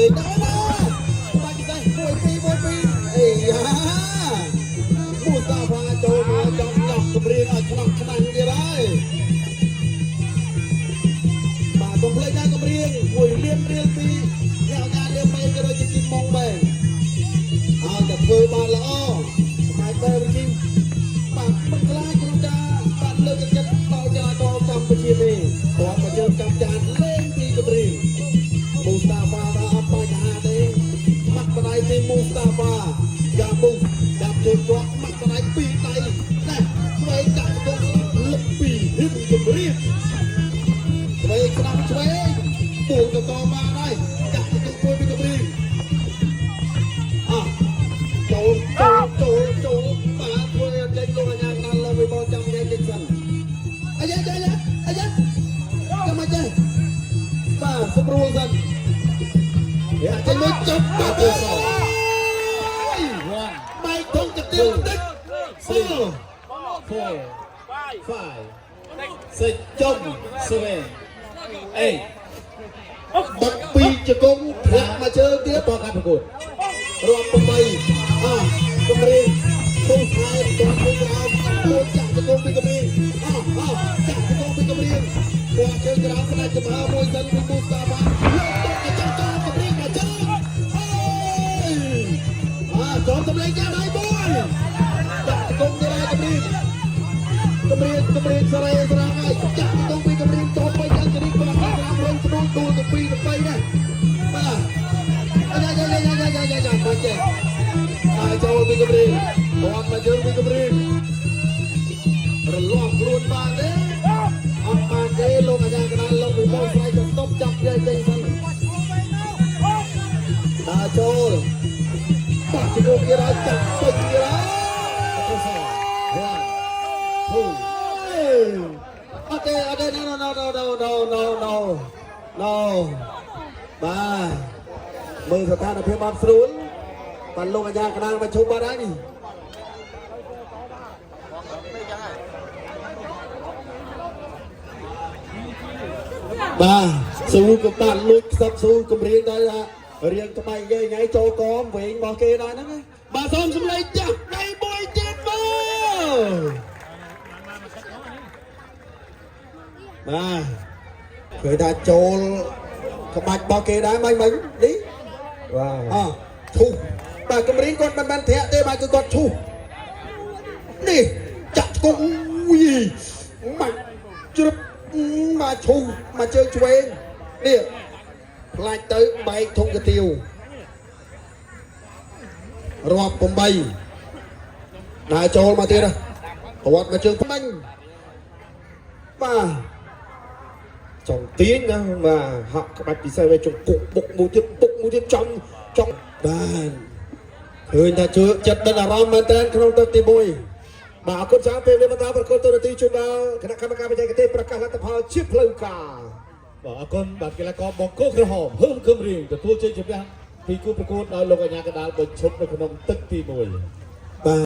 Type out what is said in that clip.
លេងដែរណាបាច់ពិសេស1 2 1 2អីយ៉ាមូស្តាហ្វាចូលមកចង់ញ៉ាំកម្រៀងឲ្យខ្លាំងខ្លាំងទៀតហើយបាទកុំភ្លេចណាកម្រៀង1លានរៀលពីអ្នកការរៀបមេក៏ដូចជាជីម៉ងបែងឲ្យតែធ្វើបានល្អស្បែកបែវិធីបាទមិនខ្លាចក្នុងការបាទលើកទឹកចិត្តដល់ចរាចរណ៍កម្ពុជាទេគាត់មកជើងចាំចានលេងពីកម្រៀង មូស្តាហ្វាដល់អត់បញ្ហាទេម៉ាក់បដៃពីមូស្តាហ្វាយ៉ាប៊ូចាប់ជើងជាប់ម៉ាក់បដៃពីរដៃណាឆ្វេងចាក់ទៅលឹកពីហ៊ឹមគម្រាមឆ្វេងស្ដាប់ឆ្វេងពួងទៅតបានហើយចាក់ទៅមួយពីគម្រាមអោះចូលចូលចូលចូលបាទធ្វើឲ្យចេញលោកអាញាកណ្ដាលលើវិបលចាំញ៉ែតិចសិនអាយ៉ាអាយ៉ាអាយ៉ាចាំមកចេះបាទស្រួលសិន យ៉ាចេញមួយចប់បាត់ទៅ 1 បែកធំកាទៀលបន្តិច 3 4 5 6 ចុំ 7 8 បាត់ពីរជង្គង់ធាក់មកជើងទៀត តការប្រកួត រាប់8អោះកម្រៀងពុះខែដល់ពីក្រោមពួនចាក់ជង្គង់ពីកម្រៀងអោះអោះចាក់ជង្គង់ពីកម្រៀងគាត់ជើងក្រោមផ្ដាច់ចំហមួយសិនពីពូស្តាបាលោកតកចង់ចោលកម្រៀងមកជើងអើយអាចូលសម្លេងចាស់ហើយមួយចាក់ជង្គង់ទៀតហើយកម្រៀង កម្រៀងកម្រៀងសរេសរាហើយចាក់ទៅពីកម្រៀងចូលไปដល់ជរីក្បាលក្រាមរងព្រួយទូទៅពីទៅបីដែរបាទអាយ៉ាយ៉ាយ៉ាយ៉ាយ៉ាយ៉ាយ៉ាបាច់ចេះហើយចូលពីកម្រៀងគាត់មកជើងពីកម្រៀងរលាស់ខ្លួនបានទេអត់បានទេលោកអាចារ្យកណ្ដាលលោកវិបុលស្រ័យទៅស្តុបចាប់យកចេញសិនដើរចូលបាក់ជង្គង់ទៀតហើយចាក់ពេញទៀតហើយ 1 2 អត់ទេអត់ទេ no no no no no no no no បាទមើលស្ថានភាពអត់ស្រួលបាទលោកអាញាកណ្ដាលមកឈប់បាត់ហើយនេះបាទស៊ូក៏បាទលួចខ្សឹបស៊ូគម្រៀងដែរថារៀងក្បែកយាយថ្ងៃចូលកមវិញរបស់គេដែរហ្នឹងណាបាទសូមសម្លេងចាស់ដៃមួយទៀតមក បាទឃើញថាចូលក្បាច់របស់គេដែរមិញមិញនេះ បាទ អឈូសបាទកម្រិញគាត់មិនបានធាក់ទេបាទគឺគាត់ឈូសនេះចាក់ឆ្កងអូយម៉ាច់ជ្រឹបមកឈូសមកជើងឆ្វេងនេះផ្លាច់ទៅបែកធុងកាទៀវរាប់8ដើរចូលមកទៀតណាប្រវត្តិមកជើងបាញ់បាទ ចង់ទាញណាបាទហក់ក្បាច់ពិសេសវិញចង្គង់បុកមួយទៀតបុកមួយទៀតចង់ចង់ បាទឃើញថាជឿចិត្តដិតអារម្មណ៍មែនទែនក្នុងទឹកទី1 បាទអរគុណច្រើនពេលនេះបន្តប្រកួតទូរទស្សន៍ជូនដល់គណៈកម្មការបច្ចេកទេសប្រកាសលទ្ធផលជាផ្លូវការ បាទអរគុណបាទកីឡាករបង្គោលក្រហមហឹមគឹមរៀងទទួលជ័យជំនះពីគូប្រកួតដោយលោកអាញាកណ្ដាលបញ្ឈប់នៅក្នុងទឹកទី1 បាទ